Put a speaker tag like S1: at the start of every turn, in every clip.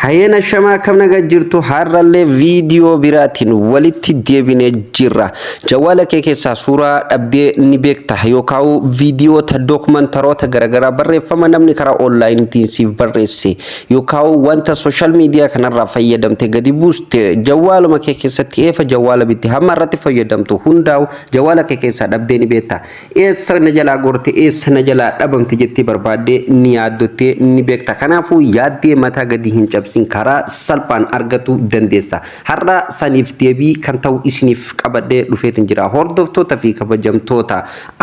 S1: Hayyeen, ashamaa, akkam nagaa jirtu? Har'allee viidiyoo biraatiin walitti deebinee jirra. Jawwaala kee keessaa suuraa dhabdee ni beekta yookaan viidiyoota, dookumantaroota garaagaraa, barreeffama namni karaa onlaayiniitiin siif barreesse yookaan wanta social media kanarraa fayyadamte gadi buuste, jawwaaluma kee keessatti eefa jawwaala bitte hamma irratti fayyadamtu hundaa'u jawwaala kee keessaa dhabdee ni beekta. Eessa na jalaa gorte, eessa na jalaa dhabamte jettee barbaaddee ni yaaddottee ni beekta. Kanaafuu yaaddee mataa gadi hin cabsin, karaa salphaan argachuu dandeessa. Har'a saniif deebii kan ta'u isiniif qabadhee dhufeetin jira. Hordoftoota fi kabajamtoota,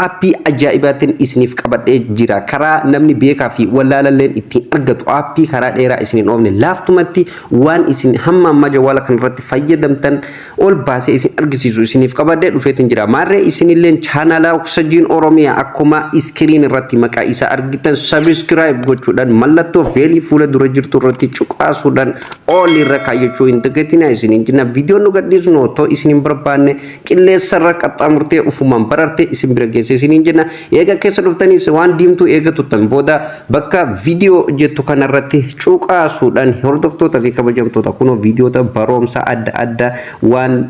S1: aappii ajaa'ibaatiin isiniif qabadhee jira. Karaa namni beekaa fi wallaalalleen ittiin argatu, aappii karaa dheeraa isin hin oofne, laaftumatti waan isin hamma ammaa jawwaala kanarratti fayyadamtan ol baasee isin argisiisu isiniif qabadhee dhufeetin jira. Maarree isinilleen chaanala Oksijiin Oromiyaa akkuma screen irratti maqaa isaa argitan subscribe gochuudhaan, mallattoo bell fuula dura jirtu irratti cuqaasuudhaan all irra kaayyachuu hin dagatinaa isiniin jenna. Viidiyoon nu gadhiisnu otoo isin hin barbaanne qilleensa irra qaxxaamurtee ufumaan barartee isin bira geesse isiniin jenna. Eega keessa dhuftaniis waan diimtuu eega tuttan booda bakka viidiyoo jettu kanarratti cuqaasuudhaan, hordoftoota fi kabajamtoota, kunoo viidiyoota barumsa adda addaa, waan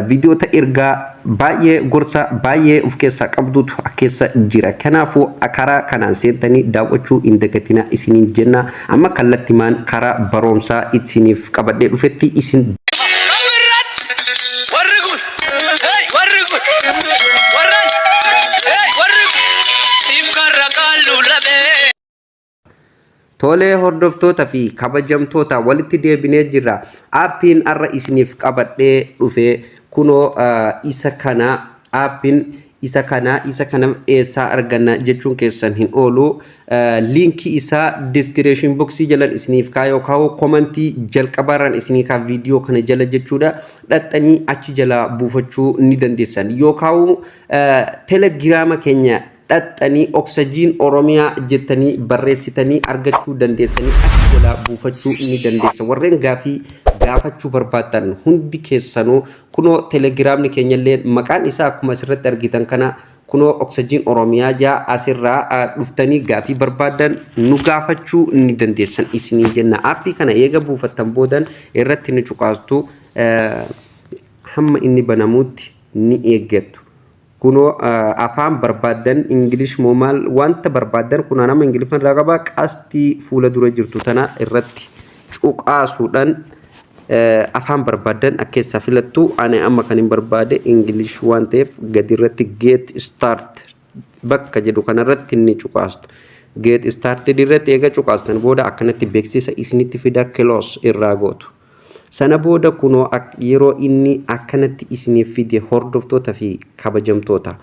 S1: viidiyoota ergaa baay'ee, gorsa baay'ee of keessaa qabdutu keessa jira. Kanaafuu karaa kanaan seentanii daawwachuu hin dagatina isiniin jenna. Amma kallattimaan karaa barumsaa isiniif qabadhee dhufetti isin
S2: Warri kun, hey, warri kun, warran, hey, warri kun, siif karra qaallu labee.
S1: Tolee, hordoftoota fi kabajamtoota, walitti deebinee jirra. Aappiin har'a isiniif qabadhee dhufe kunoo isa kana. Aappiin isa kana eessaa arganna jechuun keessan hin oolu. Liinkii isaa description boxii jalan isiniif kaa yookaan komantii jalqabaarraan isinii kaa viidiyoo kana jala jechuudha. Dhaxxanii achi jalaa buufachuu ni dandeessan. Yookaan Telegiraama keenya dhaxxanii Oksijiin Oromiyaa jettanii barreessitanii argachuu dandeessanii, achi jalaa buufachuu ni dandeessa. Warreen gaafii gaafachuu barbaaddan hundi keessanuu kunoo Telegiraamni keenyallee maqaan isaa akkuma asirratti argitan kana kunoo Oksijiin Oromiyaa jaa, asirraa dhuftanii gaafii barbaaddan nu gaafachuu ni dandeessan isinii jenna. Aappii kana eega buufattan boodan irratti ni cuqaastu, hamma inni banamutti ni eeggattu. Kunoo afaan barbaaddan, English moo maal, wanta barbaaddan, kun nama Ingiliffaan irraa qaba, qastii fuula dura jirtu tana irratti cuqaasuudhaan afaan barbaaddan akka keessaa filattu. Ani amma kan hin barbaade English waan ta'eef gadi irratti "Get start" bakka jedhu kanarratti ni cuqaastu. "Get started" irratti eega cuqaastan booda akkanatti beeksisa isinitti fida, close irraa gootu. Sana booda kunoo yeroo inni akkanatti isiniif fide, hordoftoota fi kabajamtoota,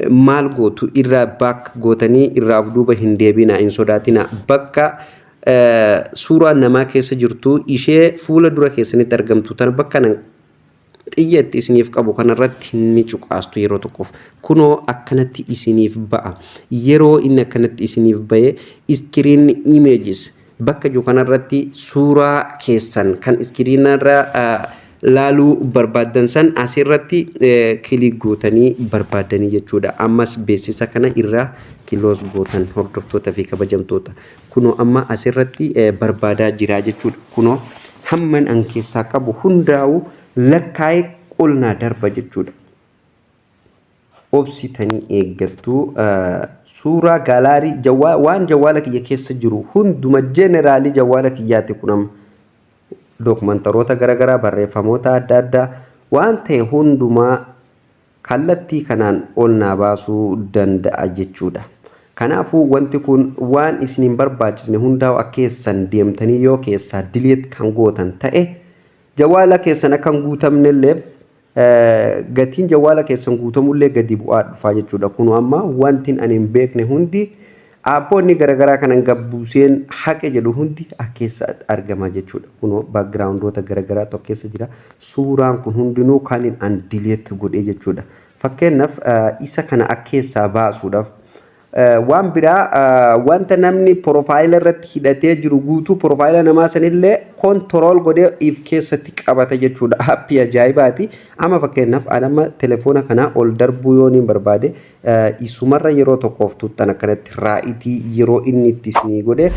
S1: maal gootu? Irraa back gootanii irraa of duuba hin deebina, hin sodaatina. Bakka suuraan namaa keessa jirtu, ishee fuula dura keessanitti argamtu tana, bakka nan xiyya itti isiniif qabu kanarratti ni cuqaastu yeroo tokkoof. Kunoo akkanatti isiniif ba'a. Yeroo inni akkanatti isiniif ba'e, "Screen images" bakka jiru kanarratti suuraa keessan kan iskiriinarra laaluu barbaaddan san asirratti click gootanii barbaaddanii jechuudha. Ammas beeksisa kana irraa close gootan, hordoftoota fi kabajamtoota. Kunoo amma asirratti barbaadaa jira jechuudha. Kunoo hamman an keessaa qabu hundaa'u lakkaa'ee ol naa darba jechuudha. Obsitanii eeggattu. Suuraa gallery waan jawwaala kiyya keessa jiru hunduma, general jawwaala kiyyaati kun amma, dookumantaroota garaagaraa, barreeffamoota adda addaa waan ta'e hundumaa kallattii kanaan ol naa baasuu danda'a jechuudha. Kanaafuu wanti kun waan isin hin barbaachisne hundaa'u akka keessan deemtanii yoo keessaa delete kan gootan ta'e, jawwaala keessan akka hin guutamnelleef, gatiin jawwaala keessan guutamullee gadi bu'aa dhufaa jechuudha. Kun amma wanti ani hin beekne hundi, aappoonni garaagaraa kanan gabbuuseen haqe jedhu hundi as keessa argama jechuudha. Kunoo backgroundoota garaagaraa tokko keessa jira. Suuraan kun hundinuu kan an delete godhee jechuudha. Fakkeenyaaf isa kana akka keessaa baasuudhaaf, waan biraa wanta namni profile irratti hidhatee jiru guutuu profile namaa sanillee control godhee if keessatti qabata jechuudha. Aappii ajaa'ibaati. Amma fakkeenyaaf ani amma telefoona kanaa ol darbuu yoo niin barbaade, isumarra yeroo tokkoof tuttan akkanatti right yeroo inni itti isinii godhe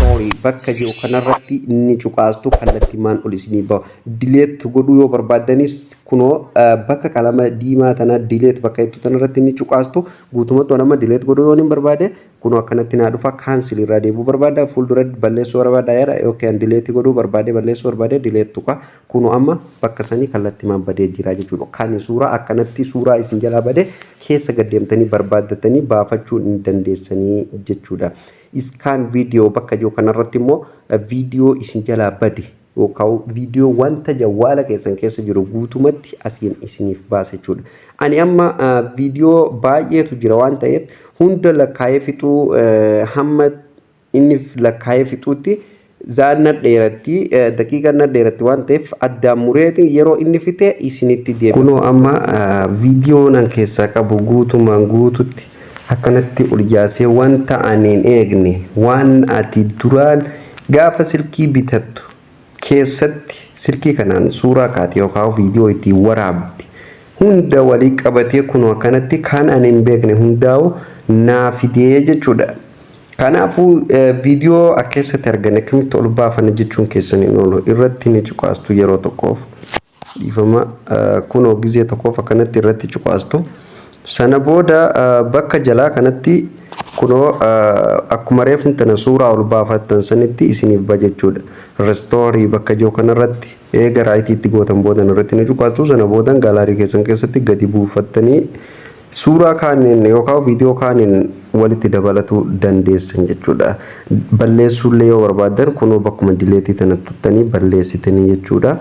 S1: Restore bakka jiru kanarratti ni cuqaastu, kallattimaan ol isinii bahu. Delete godhuu yoo barbaaddanis kunoo bakka qalama diimaa tana delete bakka jettu tanarratti ni cuqaastu. Guutumatti nama delete godhuu yoo hin barbaade, kunoo akkanatti naa dhufa. Cancel irraa deebuu barbaada, fuuldura balleessuu barbaada yaada yookiin delete godhuu barbaade, balleessuu barbaade, delete tuqa. Kunoo amma bakka sanii kallattimaan badee jira jechuudha. Kan suuraa akkanatti suuraa isin jalaa bade keessa gaddeemtanii barbaaddatanii baafachuu ni dandeessanii jechuudha. Scan video bakka jiru kanarratti immoo viidiyoo isin jalaa bade yookaan viidiyoo wanta jawwaala keessan keessa jiru guutumatti asiin isiniif baasa jechuudha. Ani amma viidiyoo baay'eetu jira waan ta'eef, hunda lakkaa'ee fixuu, hamma inni lakkaa'ee fixuutti zaan na dheeratti, daqiiqaan na dheeratti waan ta'eef, addaan mureetiin yeroo inni fixe isinitti deema. Kunoo amma viidiyoo an keessaa qabu guutumaan guututti akkanatti ol yaasee, wanta ani hin eegne, waan ati duraan gaafa silkii bitattu keessatti silkii kanaan suuraa kaate yookaan viidiyoo ittiin waraabde hunda walii qabatee, kunoo akkanatti kan ani hin beekne hundaa'u naa fidee jechuudha. Kanaafuu viidiyoo keessatti arganne akkamitti ol baafanna jechuun keessan hin oolu. Irratti ni cuqaastu yeroo tokkoof. Dhiifama, kunoo gizee tokkoof akkanatti irratti cuqaastu. Sana booda bakka jalaa kanatti kunoo akkuma reefu tana suuraa ol baafattan sanitti isiniif ba jechuudha. Restore bakka jiru kanarratti eega right itti gootan boodan irratti ni cuqaastu. Sana boodan gallery keessan keessatti gadi buufattanii suuraa kaaniin yookaan viidiyoo kaaniin walitti dabalatuu dandeessan jechuudha. Balleessuullee yoo barbaaddan, kunoo bakkuma delete tana tuttanii balleessitanii jechuudha.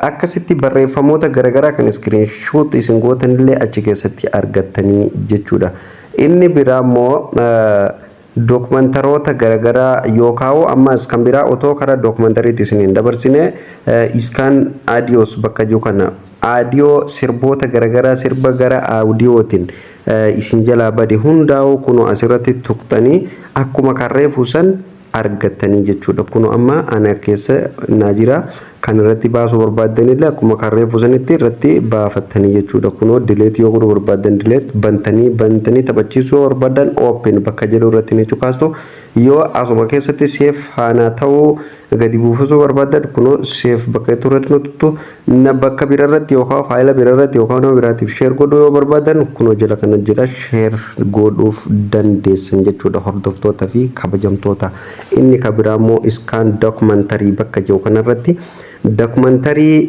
S1: Akkasitti barreeffamoota garaagaraa kan screenshot isin gootanillee achi keessatti argattanii jechuudha. Inni biraa immoo dookumantaroota garaagaraa yookaan ammas kan biraa, otoo karaa dookumentariitti isin hin dabarsine, scan audios bakka jiru kana, audio sirboota garaagaraa, sirba gara audiyootiin isin jalaa bade hundaa'u kunoo asirratti tuqxanii akkuma kan reefu san argattanii jechuudha. Kunoo amma ana keessa naa jira. Kan irratti baasuu barbaaddanillee akkuma kan reefu sanitti irratti baafattanii jechuudha. Kunoo delete yoo godhuu barbaaddan delete, bantanii bantanii taphachiisuu yoo barbaaddan open bakka jedhu irratti ni cuqaastu. Yoo asuma keessatti save haanaa ta'uu gadi buufisuu barbaaddan, kunoo save bakka irratti ni tuttu. Na bakka bira irratti yookaan faayila bira irratti yookaan nama biraatiif share godhuu yoo barbaadan, kunoo jala kana jira, share godhuuf dandeessan jechuudha, hordoftoota fi kabajamtoota. Inni kan biraa immoo scan documentary bakka jiru kanarratti dookumentarii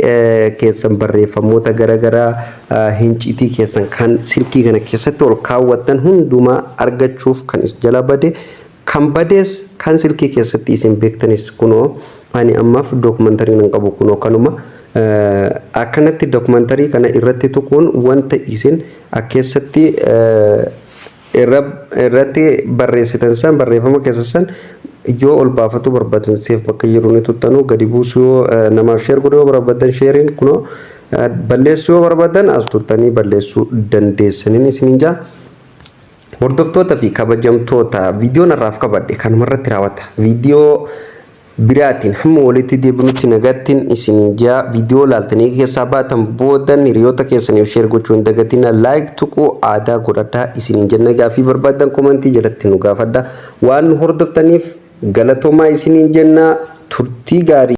S1: keessan, barreeffamoota garaagaraa, hincitii keessan kan silkii kana keessatti ol kaawwattan hundumaa argachuuf, kan jala bade, kan badees, kan silkii keessatti isin beektanis, kunoo ani ammaaf dookumentarii nan qabu, kunoo kanuma akkanatti dookumentarii kana irratti tuquun wanta isin keessatti irratti barreessitan san, barreeffama keessa san yoo ol baafatu barbaadan, save bakka jiru ni tuttanu. Gadi buusuu yoo, namaaf share godhuu yoo barbaadan, shareiin kunoo, balleessuu yoo barbaadan as tuttanii balleessuu dandeessaniin isiniin jaa. Hordoftoota fi kabajamtoota, viidiyoon har'aaf qabadhe kanumarratti raawwata. Viidiyoo biraatiin hamma walitti deebinutti nagaattiin isiniin jaa. Viidiyoo laaltanii keessaa baatan boodan hiriyoota keessaniif share gochuu hin dagatina. Like tuquu aadaa godhadhaa isiniin jenna. Gaaffii barbaadan comment jalatti nu gaafadha. Waan nu hordoftaniif galatoomaa isiniin jenna, turtii gaarii.